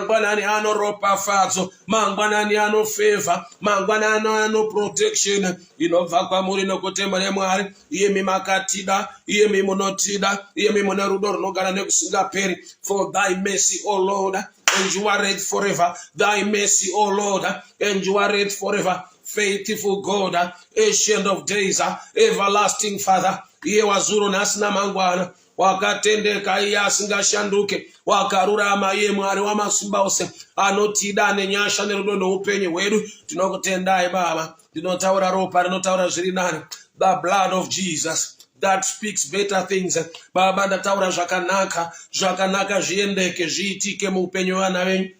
Mangwanani ano ropafadzo, mangwanani ano favor, mangwanani ano protection inobva kwamuri nokuti muri Mwari. Iyemi makatida, iyemi munotida, iyemi mune rudo runogara nekusingaperi. For thy mercy, O Lord, endureth forever. Thy mercy, O Lord, endureth forever. Faithful God, ancient of days, everlasting Father, iye wazuro nhasi namangwana wakatendeka iye asingashanduke wakarurama iye mwari wamasimba ose anotida nenyasha nerudo noupenyu hwedu tinokutendai baba ndinotaura ropa rinotaura zviri nani the blood of jesus that speaks better things baba ndataura zvakanaka zvakanaka zviendeke zviitike muupenyu vana venyu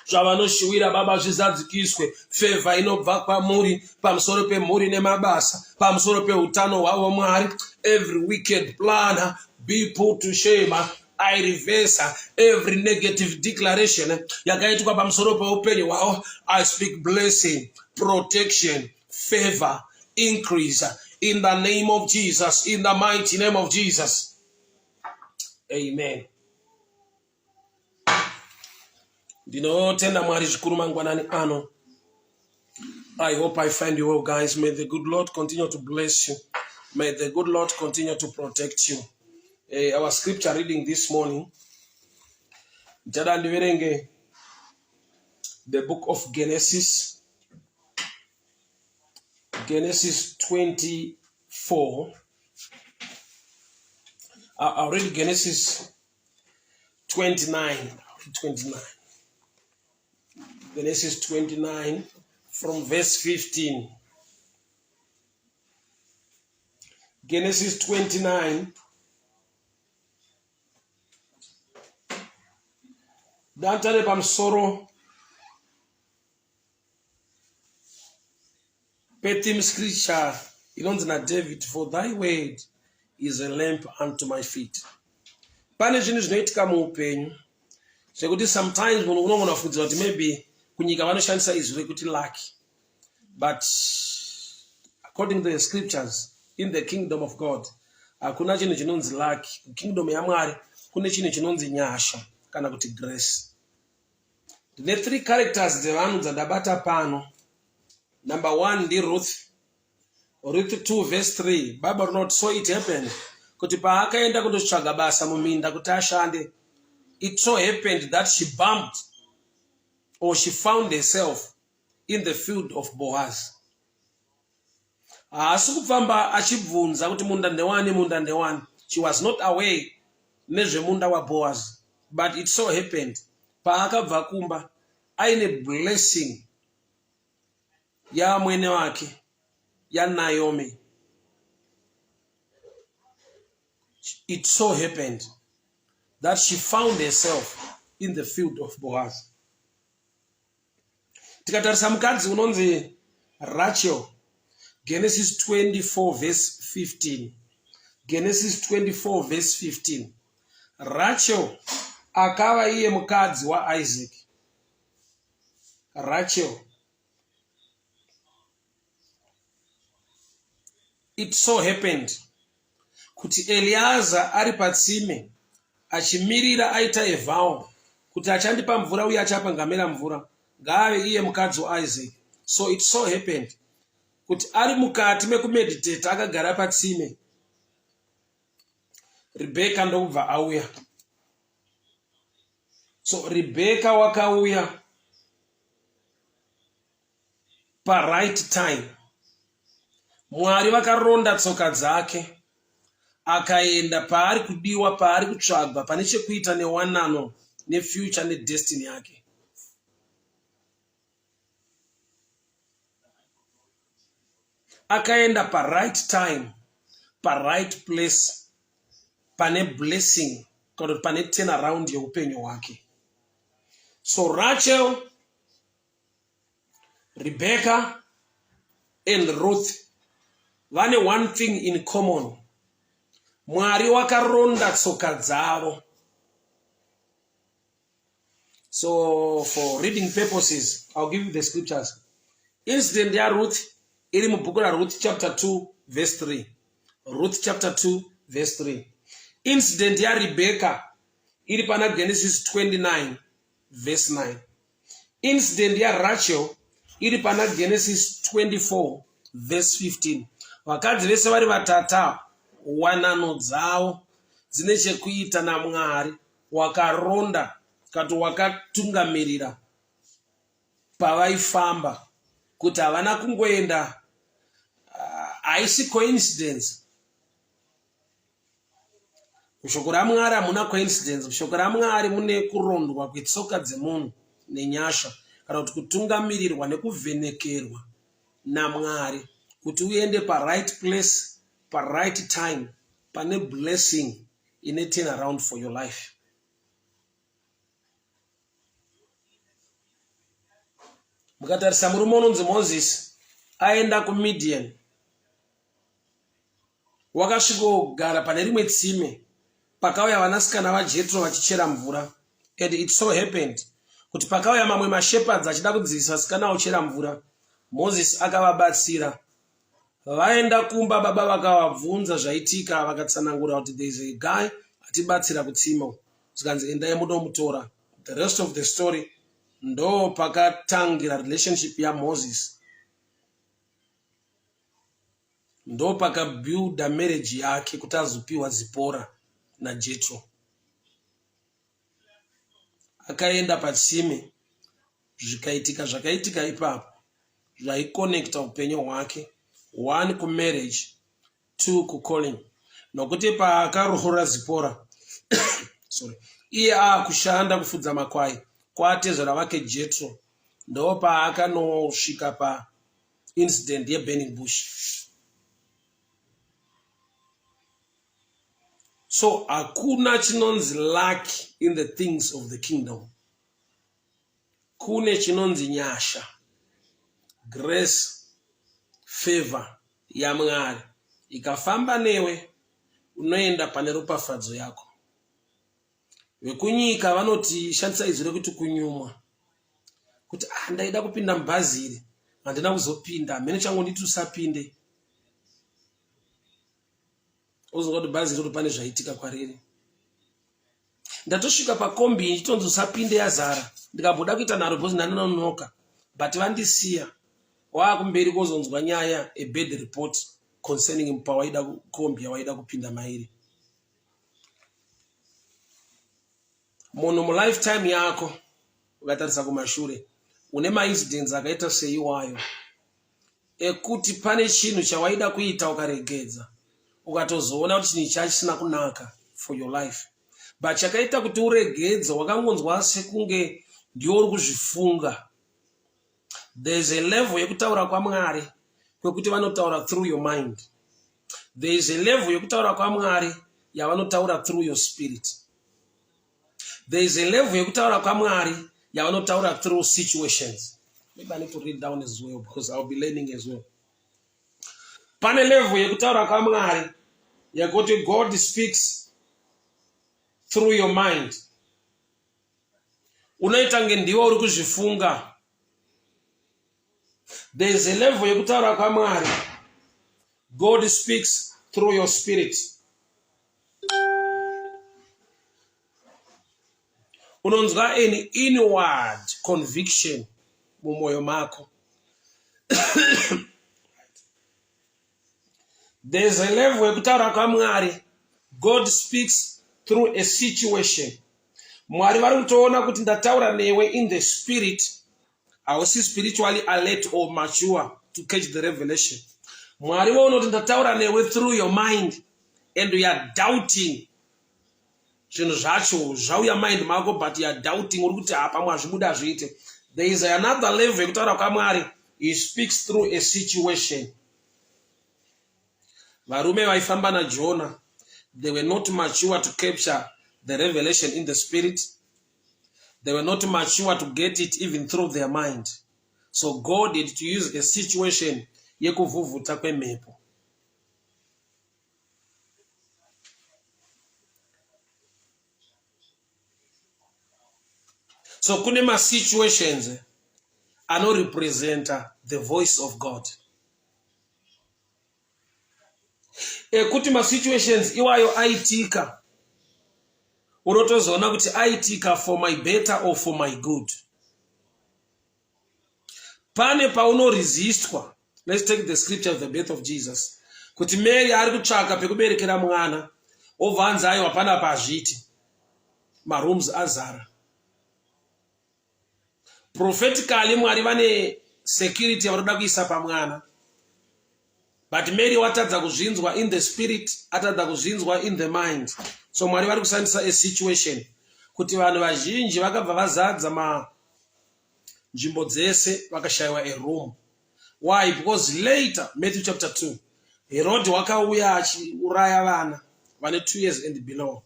zvavanoshuwira baba zvizadzikiswe fevha inobva kwamuri pamusoro pemhuri nemabasa pamusoro peutano hwavo mwari every wicked plan be put to shame I reverse every negative declaration yakaitwa pamusoro peupenyu hwavo. I speak blessing, protection, favor, increase in the name of Jesus, in the mighty name of Jesus. Amen. Ndinotenda Mwari zvikuru mangwanani ano. I hope I find you well, guys. May the good Lord continue to bless you. May the good Lord continue to protect you. Our scripture reading this morning, ndichada ndiverenge the book of Genesis, Genesis 24. I'll read Genesis 29. 29. Genesis 29 from verse 15. Genesis 29. Dantare pamusoro petheme scripture inonzi naDavid, for thy word is a lamp unto my feet. Pane zvinhu zvinoitika muupenyu zvekuti sometimes munhu unogona kufungidzira kuti maybe kunyika vanoshandisa izwi rekuti lucky, but according to the scriptures in the kingdom of God hakuna chinhu chinonzi lucky. Kukingdom yaMwari kune chinhu chinonzi nyasha kana kuti grace. Ndine three characters dzevanhu dzandabata pano. Number one ndiRuth. Ruth 2 verse 3 Bible rinoti so it happened kuti paakaenda kundotsvaga basa muminda kuti ashande, it so happened that she bumped or she found herself in the field of Boaz. Haasi kufamba achibvunza kuti munda ndewani, munda ndewani. She was not aware nezvemunda waBoaz, but it so happened paakabva kumba aine blessing yaamwene wake yaNaomi. It so happened that she found herself in the field of Boaz. Tikatarisa mukadzi unonzi Rachel, Genesis 24 verse 15. Genesis 24 verse 15. Rachel akava iye mukadzi waIsaac. Rachel. It so happened kuti Eliaza ari patsime achimirira aita a vow kuti achandipa mvura uye achapa ngamera mvura ngaave iye mukadzi waIsaac. So it so happened kuti ari mukati mekumeditata akagara patsime, Rebecca ndokubva auya. So Rebecca wakauya paright time. Mwari vakaronda tsoka dzake akaenda paari kudiwa, paari kutsvagwa, pane chekuita newanano nefuture nedestiny yake. Akaenda paright time, paright place, pane blessing kana kuti pane turn around yeupenyu hwake. So Rachel, Rebecca and Ruth vane one thing in common. Mwari wakaronda tsoka dzavo. So for reading purposes, I'll give you the scriptures. Incident yaRuth iri mubhuku raRuth chapter 2 verse 3. Ruth chapter 2 verse 3. Incident yaRebecca iri pana Genesis 29. verse 9. Incident yaRachel iri pana Genesis 24 verse 15. Vakadzi vese vari vatata wanano dzavo dzine chekuita naMwari wakaronda kati wakatungamirira pavaifamba kuti havana kungoenda haisi coincidence. Mushoko raMwari hamuna coincidence. Mushoko raMwari mune kurondwa kwetsoka dzemunhu nenyasha kana kuti kutungamirirwa nekuvhenekerwa naMwari kuti uende paright place paright time pane blessing ine turn around for your life. Mukatarisa murume unonzi Moses aenda kuMidian wakasvikogara pane rimwe tsime pakauya vanasikana vaJetro vachichera mvura and it so happened kuti pakauya mamwe mashepherds achida kudzivisa vasikana ochera mvura Moses akavabatsira Vaenda kumba baba vakavabvunza zvaitika vakatsanangura kuti there is a guy atibatsira kutsime uku zvikanzi endai munomutora. The rest of the story ndo pakatangira relationship yaMoses ndo pakabuilda marriage yake kuti azopiwa Zipora naJetro. Akaenda patsime zvikaitika zvakaitika ipapo zvaikonekta upenyu hwake one kumarriage two kucalling nokuti paakaroora Zipora sorry iye aakushanda kufudza makwai kwaatezvara vake Jetro ndopaakanosvika paincident yeburning bush. So hakuna chinonzi luck in the things of the kingdom. Kune chinonzi nyasha, grace, favor yaMwari ikafamba newe unoenda pane ropafadzo yako. Vekunyika vanoti shandisa izwi rekuti kunyumwa kuti ah, ndaida kupinda mubhazi iri handina kuzopinda hameno changonditi usapinde ozonga kuti bhazi iroro pane zvaitika kwariri ndatosvika pakombi ndichitonzi usapinde yazara ndikamboda kuita nharo because ndanononoka but vandisiya waakumberi kozonzwa nyaya a bad report concerning pawaida kombi yawaida kupinda mairi munhu mulifetime yako ukatarisa kumashure une maincidents akaita seiwayo ekuti pane chinhu chawaida kuita ukaregedza ukatozoona kuti chinhu ichi hachisina kunaka for your life but chakaita kuti uregedze wakangonzwa sekunge ndiwo uri kuzvifunga. There's a level yekutaura kwaMwari kwekuti vanotaura through your mind. There is a level yekutaura kwaMwari yavanotaura through your spirit. There is a level yekutaura kwaMwari yavanotaura through situations. Maybe I need to read down as well because I'll be learning as well. Pane level yekutaura kwaMwari yekuti God speaks through your mind. Unoita kunge ndiwe uri kuzvifunga. There is a level yekutaura kwaMwari. God speaks through your spirit. Unonzwa an inward conviction mumwoyo mako. There's a level yekutaura kwaMwari. God speaks through a situation. Mwari vari kutoona kuti ndataura newe in the spirit. Hausi spiritually alert or mature to catch the revelation. Mwari voona kuti ndataura newe through your mind and you are doubting zvinhu zvacho zvauya mind mako but you are doubting uri kuti hapamwe hazvibuda hazviite. There is another level yekutaura kwaMwari. He speaks through a situation. Varume vaifamba naJona, they were not mature to capture the revelation in the spirit. They were not mature to get it even through their mind. So God had to use a situation yekuvhuvhuta kwemhepo. So kune masituations anorepresenta the voice of God. Ekuti masituations iwayo aitika. Unotozoona kuti aitika for my better or for my good. Pane paunoresistwa. Let's take the scripture of the birth of Jesus. Kuti Mary ari kutsvaka pekuberekera mwana, obva anzi aiwa panapa hazviiti. Marooms azara. Prophetically Mwari vane security yavanoda kuisa pamwana. But Mary watadza kuzvinzwa in the spirit, atadza kuzvinzwa in the mind. So Mwari vari kushandisa a situation kuti vanhu vazhinji vakabva vazadza ma nzvimbo dzese vakashayiwa a room. Why? Because later, Matthew chapter 2, Herod wakauya achiuraya vana vane 2 years and below.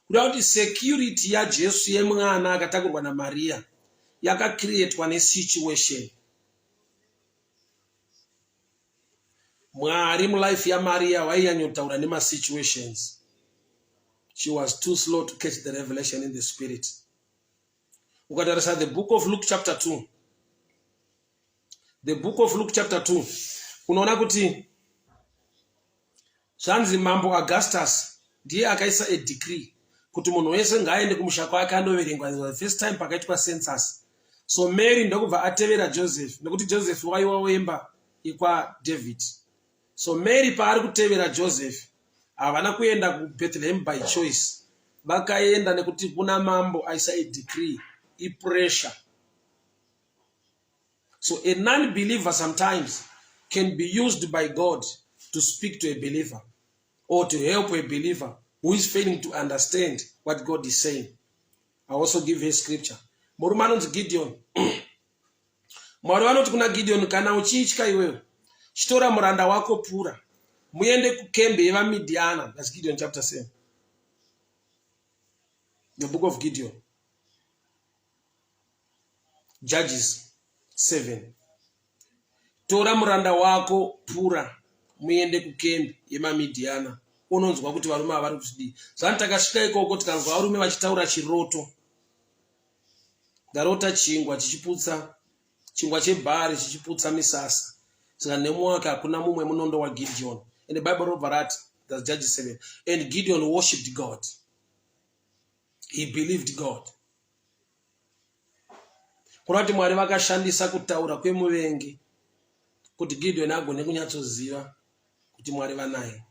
Kuda kuti security yaJesu yemwana akatakurwa naMaria yakacreatwa nesituation. Mwari mulife yaMaria wainyanyotaura nemasituations. She was too slow to catch the revelation in the spirit. Ukatarisa the book of Luke chapter 2, the book of Luke chapter 2, unoona kuti zvanzi mambo Augustus ndiye akaisa a decree kuti munhu wese ngaaende kumusha kwake anoverengwa. The first time pakaitwa census. So Mary ndokubva atevera Joseph, nekuti Joseph waiwa wemba yekwaDavid. So Mary paari kutevera Joseph, havana kuenda kuBethlehem by choice. Vakaenda nekuti kuna mambo aisa a decree, ipressure. So a non-believer sometimes can be used by God to speak to a believer or to help a believer who is failing to understand what God is saying. I also give a scripture. Murume anonzi Gideon. Mwari vanoti kuna Gideon, kana uchitya iwewe, chitora muranda wako Pura, muende kukembe yevaMidiana. That's Gideon chapter 7. The book of Gideon. Judges 7. Tora muranda wako Pura, muende kukembi yemaMidiana. Unonzwa kuti varume ava vari kutidii. Zvani takasvika ikoko tikanzwa varume vachitaura chiroto. Ndarota chingwa chichiputsa chingwa chebhari chichiputsa misasa. Saka nemwaka hakuna mumwe munondo waGideon. And the Bible robva rati, that's Judges 7. And Gideon worshipped God. He believed God. Kureva kuti Mwari vakashandisa kutaura kwemuvengi kuti Gideon agone kunyatsoziva kuti Mwari vanaye.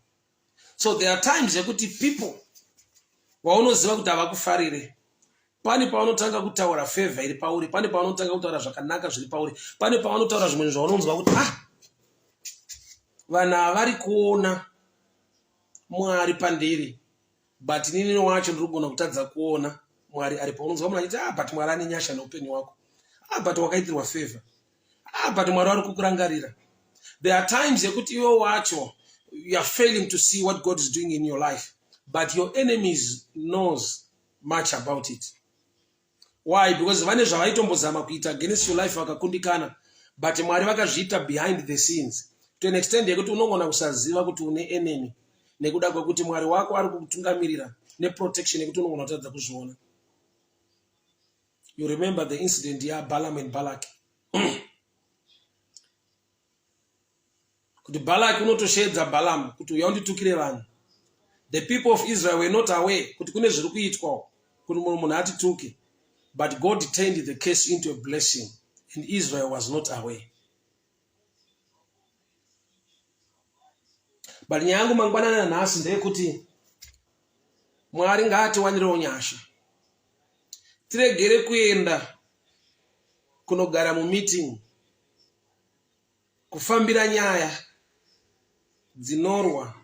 So there are times yekuti people vaunoziva kuti havakufarire, pane pavanotanga kutaura favor iri pauri, pane pavanotanga kutaura zvakanaka zviri pauri, pane pavanotaura zvimwe zvaunonzwa kuti vanhu ava vari kuona Mwari pandiri, but inini wacho ndiri kugona kutadza kuona Mwari aripo. Unonzwa munhu achiti but Mwari ane nyasha neupenyu wako, but wakaitirwa favor, but Mwari vari kukurangarira. There are times yekuti iwe wacho you are failing to see what God is doing in your life, but your enemies knows much about it. Why? Because vane zvavaitombozama kuita against your life vakakundikana, but Mwari vakazviita behind the scenes to an extent yekuti unogona kusaziva kuti une enemy nekuda kwekuti Mwari wako ari kukutungamirira neprotection yekuti unogona kutadza kuzviona. You remember the incident yaBalaam and Balak. Kuti Balak unotosheedza Balaam kuti uya unditukire vanhu. The people of Israel were not aware kuti kune zviri kuitwa kuti munhu atituke. But God turned the case into a blessing and Israel was not aware. But nyaya yangu mangwanana nhasi ndeyekuti Mwari ngaatiwanirewo nyasha. Tiregere kuenda kunogara mumeeting kufambira nyaya dzinorwa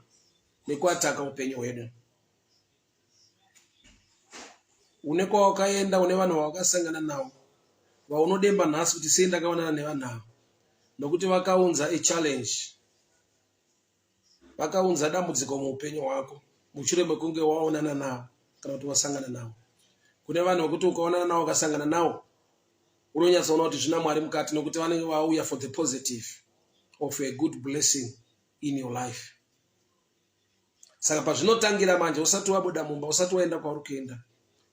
nekuataka upenyu hwedu. Une kwawakaenda, une vanhu vawakasangana navo vaunodemba nhasi kuti sei ndakaonana nevanhu ava, nokuti vakaunza a challenge, vakaunza dambudziko muupenyu hwako mushure mekunge waonana navo kana kuti wasangana navo. Kune vanhu vekuti ukaonana navo ukasangana navo unonyatsoona kuti zvina Mwari mukati, nokuti vanenge vauya for the positive of a good blessing in your life. Saka pazvinotangira manje, usati wabuda mumba, usati waenda kwauri kuenda,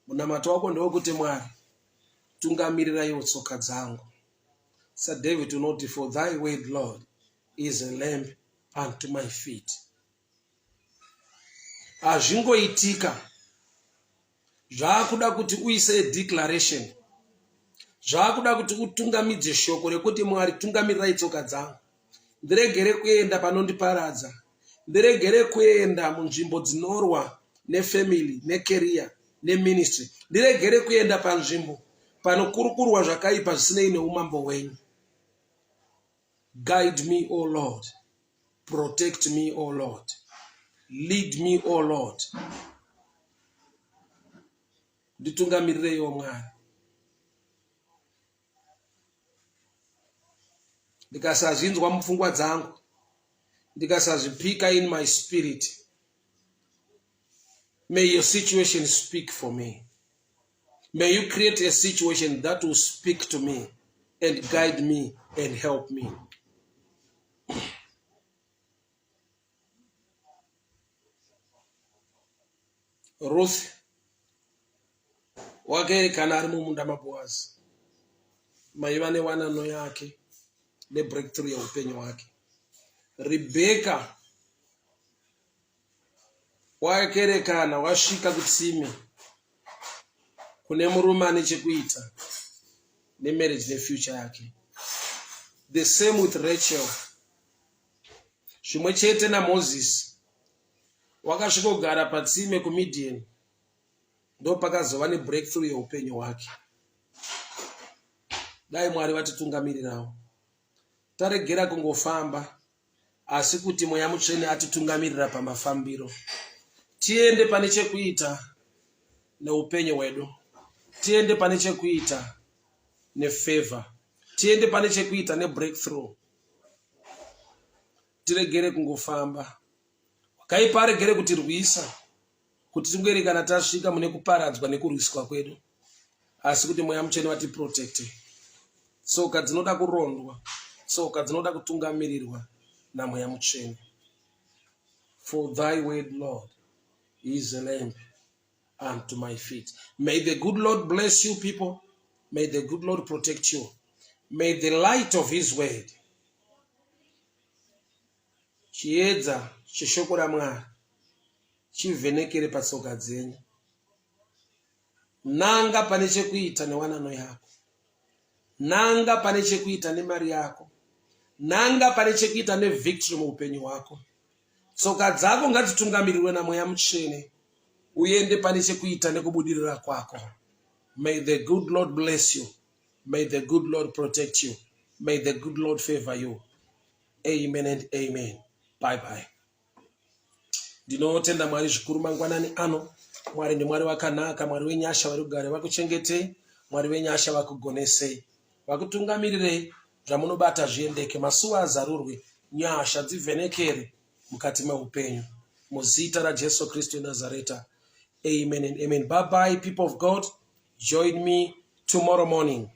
munamato wako ndewekuti Mwari, tungamirirayiwo tsoka dzangu. SaDavid unoti, for thy word, Lord, is a lamp unto my feet. Hazvingoitika. Zvakuda kuti uise declaration. Zvakuda kuti utungamidze shoko rekuti Mwari tungamirirai tsoka dzangu. Ndiregere kuenda panondiparadza. Ndiregere kuenda munzvimbo dzinorwa nefamily, necareer, neministry. Ndiregere kuenda panzvimbo panokurukurwa zvakaipa zvisinei neumambo hwenyu. Guide me, O Lord. Protect me, O Lord. Lead me, O Lord. Nditungamirireiwo Mwari. Ndikasazvinzwa mupfungwa dzangu, ndikasazvipika in my spirit. May your situation speak for me. May you create a situation that will speak to me and guide me and help me. Ruth wakaerekana ari mumunda maBoazi maiva newanano yake nebreakthrough yeupenyu hwake. Rebecca Wakerekana wasvika kutsime kune murume ane chekuita nemarriage nefuture yake. The same with Rachel. Zvimwe chete naMoses wakasvikogara patsime kuMidian ndopakazova nebreakthrough yeupenyu hwake. Dai Mwari vatitungamirirawo taregera kungofamba asi kuti Mweya Mutsvene atitungamirira pamafambiro. Tiende pane chekuita neupenyu hwedu, tiende pane chekuita nefavor, tiende pane chekuita nebreakthrough. Tiregere kungofamba. Wakaipa aregere kutirwisa kuti tingoerekana tasvika mune kuparadzwa nekurwiswa kwedu, asi kuti Mweya Mutsvene vatiprotecte. Tsoka dzinoda kurondwa, tsoka dzinoda kutungamirirwa naMweya Mutsvene. For thy word, Lord, is a lamp unto my feet. May the good Lord bless you people. May the good Lord protect you. May the light of his word, chiedza cheshoko raMwari, chivhenekere patsoka dzenyu. Nanga pane chekuita newanano yako. Nanga pane chekuita nemari yako. Nanga pane chekuita nevictory muupenyu hwako. Tsoka dzako ngadzitungamirirwe naMweya Mutsvene uende pane chekuita nekubudirira kwako. May the good Lord bless you. May the good Lord protect you. May the good Lord favor you. Amen and amen. Bye bye. Ndinotenda Mwari zvikuru mangwanani ano. Mwari ndiMwari wakanaka, Mwari wenyasha vari kugare vakuchengetei, Mwari wenyasha vakugonesei, vakutungamirirei, zvamunobata zviendeke, masuwa azarurwe, nyasha dzivhenekere mukati meupenyu. Muzita raJesu Kristu weNazareta. Amen and amen. Bye bye people of God. Join me tomorrow morning.